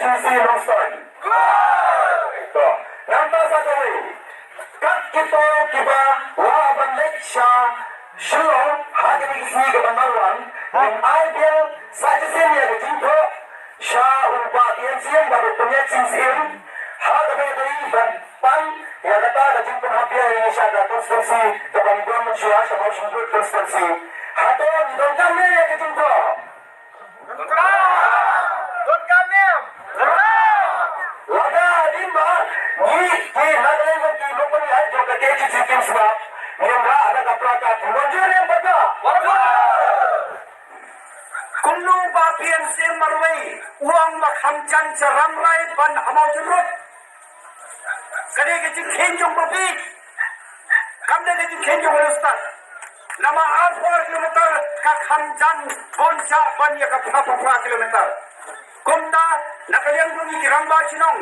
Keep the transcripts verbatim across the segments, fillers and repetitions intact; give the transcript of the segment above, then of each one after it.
Sisi Nongstoiñ. To, nangta sa kawei, kat kito kiba lah ban leit sha Shillong ha kine ki sngi kiba nang wan, ngin ai biang sa shisien ïa ka jingthoh sha u Bah P N C M bad u Pynïaid Sing Syiem ha kaba ïadei ban pan ïa kata ka jingpynhap biang ïa ngi sha ka constituency kaba ngi don mynshuwa, sha Mawshynrut constituency. Hato ngi donkam ne ïa ka jingthoh? Donkam ne em? Lada hadien ba ngi ki na ka liang ki lok ban ïaid jong ka K H A D C kim sngap, ngim rah da ka placard, mynjur ne em paidbah? Kumno ba P N C M marwei u ong ba kham jan sha Rambrai ban ha Mawshynrut? Ka dei ka jingkheiñ jong u babieit, kam dei ka jingkheiñ jong u riewstad. Namar arphew kilometer ka kham jan bun shah ban ïa ka phra phra kilometer. Kumta na ka liang jong ngi ki rangbah shnong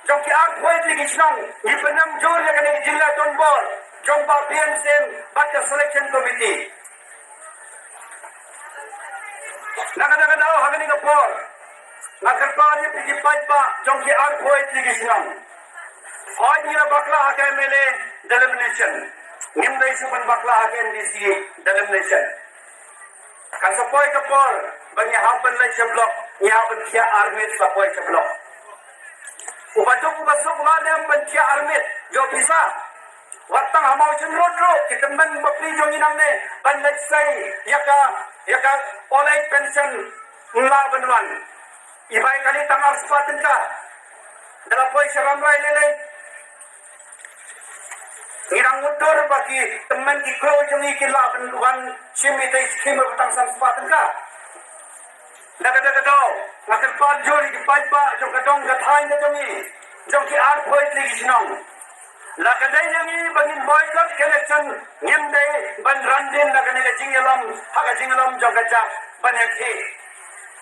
jong ki arphew tylli ki shnong, ngi pynnang jur ïa kane ka jingleh donbor jong Bah P N C M bad ka selection committee. Na kata ka daw ha kane ka por nga kyrpad ïa phi ki paidbah jong ki arphew tylli ki shnong. Hooid ngi la bakla ha ka M L A delimitation, ngim dei shuh ban bakla ha ka M D C delimitation. Kan sa poi ka por ba ngi hap ban leit sha block, ngi hap ban thiah armiet sa poi sha block. Uba duk uba suk uba dem ban thiah armiet, ïoh pisa. Wat tang ha Mawshynrut ruh ki tymmen bapli jong ngi nangne ban leit sei ïa ka, ïa ka old age pension, ym lah ban wan. I bai kali tang ar spah tyngka. Da la poi sha Rambrai lei lei. Ngi dang mutdur ba ki tymmen ki kro jong ngi ki lah ban wan shim ïa ka skim ba tang san spah tyngka. Na kata ka daw nga kyrpad jur ïa ki paidbah jong ka dong ka thaiñ ka jong ngi, jong ki arphew tylli ki shnong. La ka dei jong ngi ba ngin boycott ka election, ngim dei ban ran dien na kane ka jingïalam ha ka jingïalam jong ka jaid ban ïa ki.